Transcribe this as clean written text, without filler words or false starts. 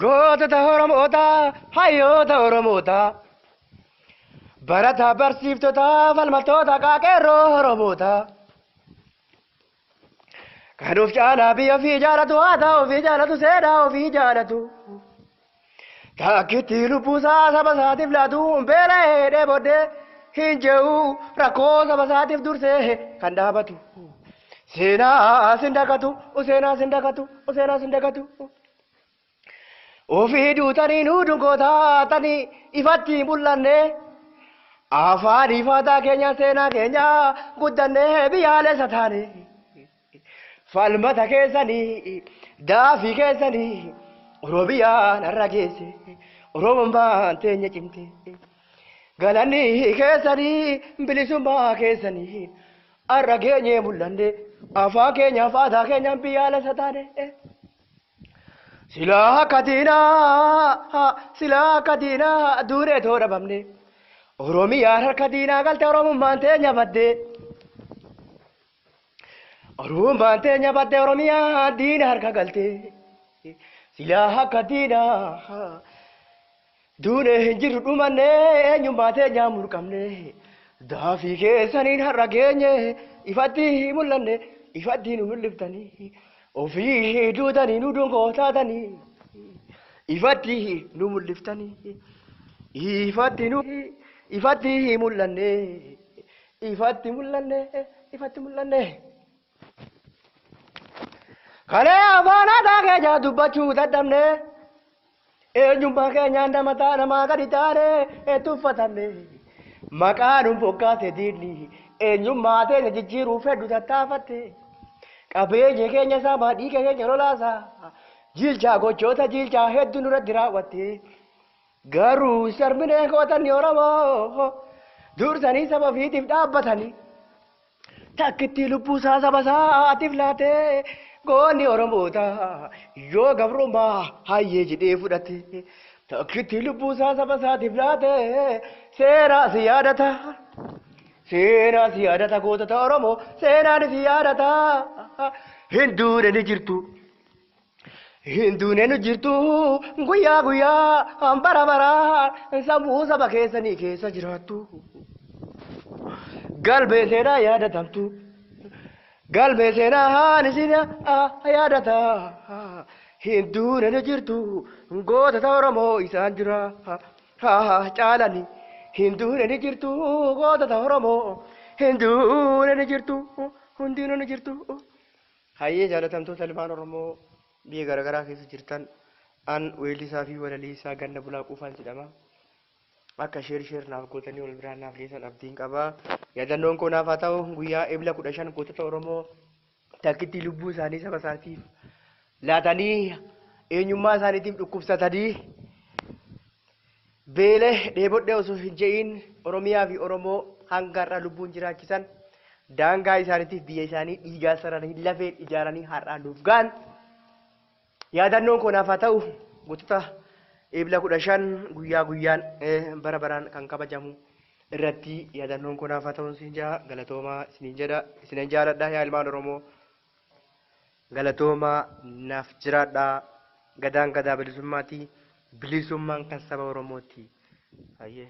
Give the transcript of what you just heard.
Gootota Oromoota, hayyoota Oromoota. Barataa barsiiftota, falmattoota qaaqeerroo Oromoota. Kanuuf caalaa biyya ofii jaalatu, aadaa ofii jaalatu, seenaa ofii jaalatu. Takkitti lubbuusaa saba isaatiif laatu, beela'ee dheebodhee hin je'u, rakkoo saba isaatiif dursee kan dhaabatu. Seenaa sin dagatu, seenaa sin dagatu, seenaa sin dagatu. Ofii duutanii nuu dungoo taatanii ifatti mul'anne. Afaan ifataa keenya seenaa keenya guddannee biyyaalessa taane. Falmata keessanii daafii keessanii Oromiyaan har'a geesse, Oromummaan teenya cimte. Galanni keessanii bilisummaa keessanii har'a geenyee mul'anne, afaan keenya aadaa keenyaan biyyaalessa taane. Silaa akka diinaa, silaa akka diinaa duunee too dhabamne. Oromiyaan harka diinaa galte, Oromummaan teenya badde. Oromummaan teenya badde, Oromiyaan diina harka galte. Silaa akka diinaa duunee hin jirru, dhumanne, eenyummaa teenyaa mulqamne. Daafii keessaniin har'a geenye ifatti mul'anne, ifatti nu mul'iftanii. Ofii duutanii nu dungoo taatanii ifatti nu mul'iftanii. Ifatti nu ifatti mul'anne, ifatti mul'anne, ifatti mul'anne. Kalee afaan aadaa keenya dubbachuu dadhabne, eenyummaa keenyaan namataa namaa gadi taane tuffatamne. Maqaa nu bokkaase diinni eenyummaa teenya jijjiiruuf hedduu tattaafatte. Qabeenya keenya saamaa, dhiiga keenya lolaasa. Jilchaa gochoota jilchaa hedduu nurratti raawwatte. Garuu sharminee gootanni Oromoo dursanii saba ofiitiif dhaabbatanii. Takkitti lubbuusaa saba isaatiif laatee goonni Oromoota yoo gabrummaa hayyee jedhee fudhate. Takkitti lubbuusaa saba isaatiif laatee seenaa si yaadata. Seenaa si yaadata gootota Oromoo, seenaan si yaadata. Hin duune ni jirtu. Hin duune ni jirtu, guyyaa guyyaa bara bara sammuu saba keessanii keessa jiraattu. Galmee seenaa yaadatamtu. Galmee seenaa isin yaadata. Hin duune ni jirtu, gootota Oromoo isaan jira. Caalani hin duune ni jirtu gootota Oromoo. Hin duune ni jirtu, hundinuu ni jirtu. Hayyee jaalatamtoota ilmaan Oromoo biyya garaagaraa keessa jirtan, an weellisaa fi walaleessaa Ganna Bulaa Quufaan jedhama. Akka share share naaf gootanii wal biraan naaf geessan abdiin qaba. Yaadannoon koo naaf haa ta'u guyyaa Ebla 15 gootota Oromoo takkitti lubbuu isaanii saba isaaniitiif laatanii, eenyummaa isaaniitiif dhukkubsatanii, beelee dheebodhee osoo hin je'iin Oromiyaa fi Oromoo hanga har'aa lubbuun jiraachisan, daangaa isaaniitiif biyya isaanii dhiigaa sararanii lafeen ijaaranii har'aa nuuf ga'an. Yaadannoon koo naaf haa ta'u gootota Ebla 15 guyyaa guyyaan bara baraan kan kabajamu irratti yaadannoon koo naaf haa ta'u siin jaa, galatoomaa isiniin jedha, isinin jaaladha yaa ilmaan Oromoo, galatoomaa naaf jiraadha. Gadaan gadaa bilisummaati, bilisummaan kan saba Oromooti. Hayyee.